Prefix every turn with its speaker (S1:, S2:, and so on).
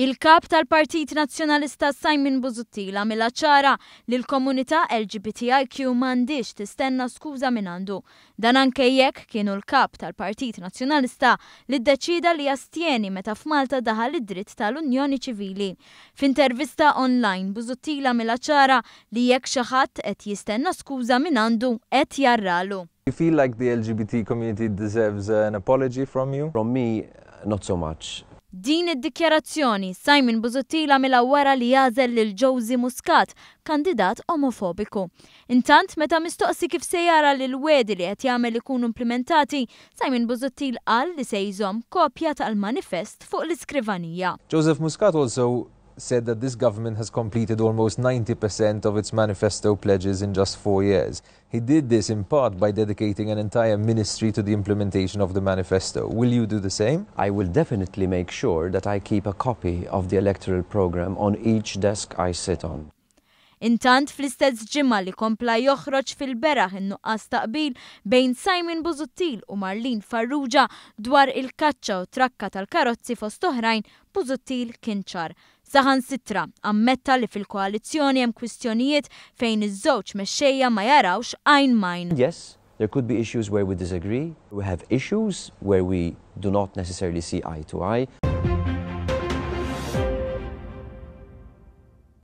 S1: Il-Kap tal-Partit Nazzjonalista Simon Busuttil għamilha ċara li l-komunità LGBTIQ m'għandhiex tistenna skuża mingħandu. Dan anke jekk kien hu l-Kap tal-Partit Nazzjonalista li ddeċieda li jastjeni meta f'Malta daħal id-dritt tal-unjoni ċivili. F'intervista online, Busuttil għamilha ċara li jekk xi ħadd qed jistenna skuża mingħandu qed jarralu.
S2: You feel like the LGBT community deserves an apology from you?
S3: From me, not so much.
S1: Din id-dikjarazzjoni Simon Busuttil għamilha wara li għażel lil Josie Muscat, kandidat omofobiku. Intant, meta mistoqsi kif se jara li l-wegħdi li qed jagħmel ikunu implimentati, Simon Busuttil qal li se jżomm kopja tal-manifest fuq l-iskrivanija.
S2: Joseph Muscat also said that this government has completed almost 90% of its manifesto pledges in just 4 years. He did this in part by dedicating an entire ministry to the implementation of the manifesto. Will you do the same?
S3: I will definitely make sure that I keep a copy of the electoral program on each desk I sit on.
S1: Intant fl-istess ġimgħa li kompla joħroġ fil-beraħ in-nuqqas ta' qbil bejn Simon Busuttil u Marlene Farrugia dwar il-kaċċa u trakka tal-karozzi fost oħrajn, Busuttil kien ċar. Saħansitra ammetta li fil-koalizzjoni hemm kwistjonijiet fejn iż-żewġ mexxejja ma jarawx għajn m'għajn.
S3: Yes, there could be issues where we disagree. We have issues where we do not necessarily see eye to eye.